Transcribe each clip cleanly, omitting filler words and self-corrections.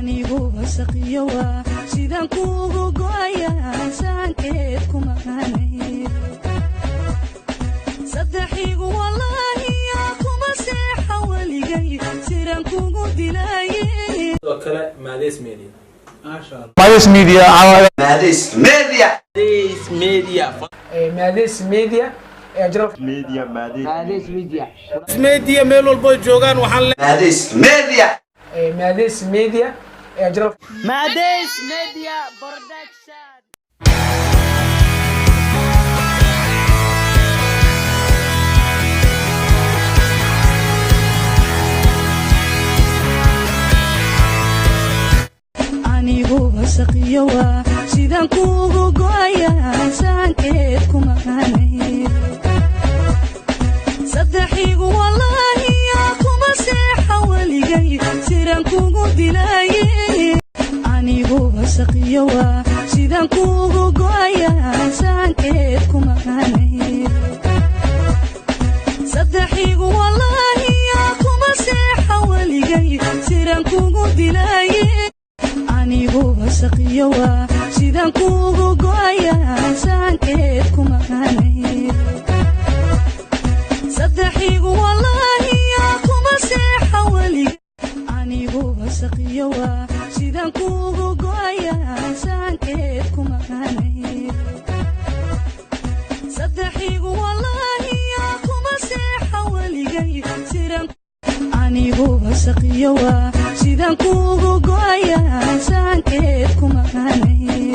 Anigu wasaqiyo waa sidaan kuugu go'aya, saankeed kuma aanay. Saddexigu wallaahiya kuma seexa weligay, siraan kugu dilaaye. Sidoo kale Maades Media. Maasha Allah. Maades Media. Maades Media. Maades Media. Maades Media channel. Media Maades. Maades Media. Media meel walbo joogaan waxaan le Maades Media. Maades Media channel. Maades Media Production. Anigu wasaqiyo waa sidaan kuugu go'aya, saankeed kuma aanay. Saddexigu wallaahiya kuma seexa weligay, siraan kugu dilaaye. Anigu wasaqiyo waa sidaan kuugu go'aya, saankeed kuma aanay. Saddexigu wallaahiya kuma seexa weligay, siraan kugu dilaaye. Anigu wasaqiyo waa sidaan kuugu go'aya, saankeed kuma aanay. Saddexigu wallaahiya kuma seexa weligay. Anigu wasaqiyo waa sidaan kuugu go'aya, saankeed kuma aanay. Saddexigu wallaahiya kuma seexa weligay, siraan. Anigu wasaqiyo waa sidaan kuugu go'aya, saankeed kuma aanay.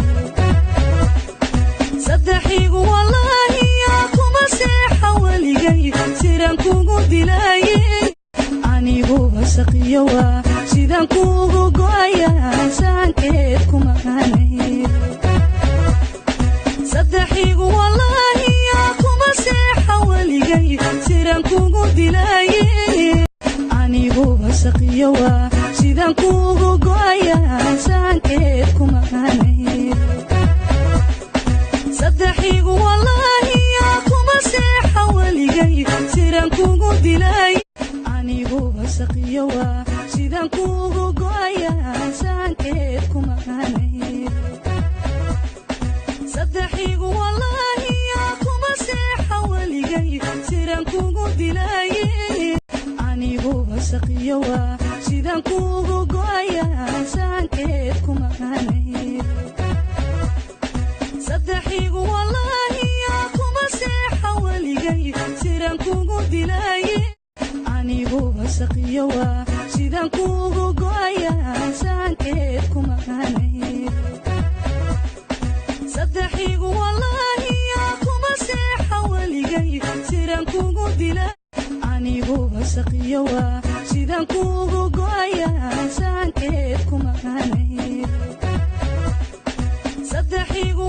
Saddexigu wallaahiya kuma seexa weligay, siraan kugu dilaaye. Anigu wasaqiyo waa sidaan kuugu go'aya, saankeed kuma aanay. Saddexigu wallaahiya kuma seexa weligay, siraan kugu dilaaye. Anigu wasaqiyo waa sidaan kuugu go'aya, saankeed kuma aanay. Saddexigu wallaahiya kuma seexa weligay, siraan kugu dilaaye. Anigu wasaqiyo waa sidaan kuugu go'aya, saankeed kuma aanay. Saddexigu wallaahiya kuma seexa weligay, siraan kugu dilaaye. Anigu wasaqiyo waa sidaan kuugu go'aya, saankeed kuma aanay. Saddexigu wallaahiya kuma seexa weligay, siraan kugu dilaaye. Anigu wasaqiyo waa sidaan kuugu go'aya, saankeed kuma aanay. Saddexigu wallaahiya kuma seexa weligay, siraan kugu dila. Anigu wasaqiyo waa sidaan kuugu go'aya, saankeed kuma aanay. Saddexigu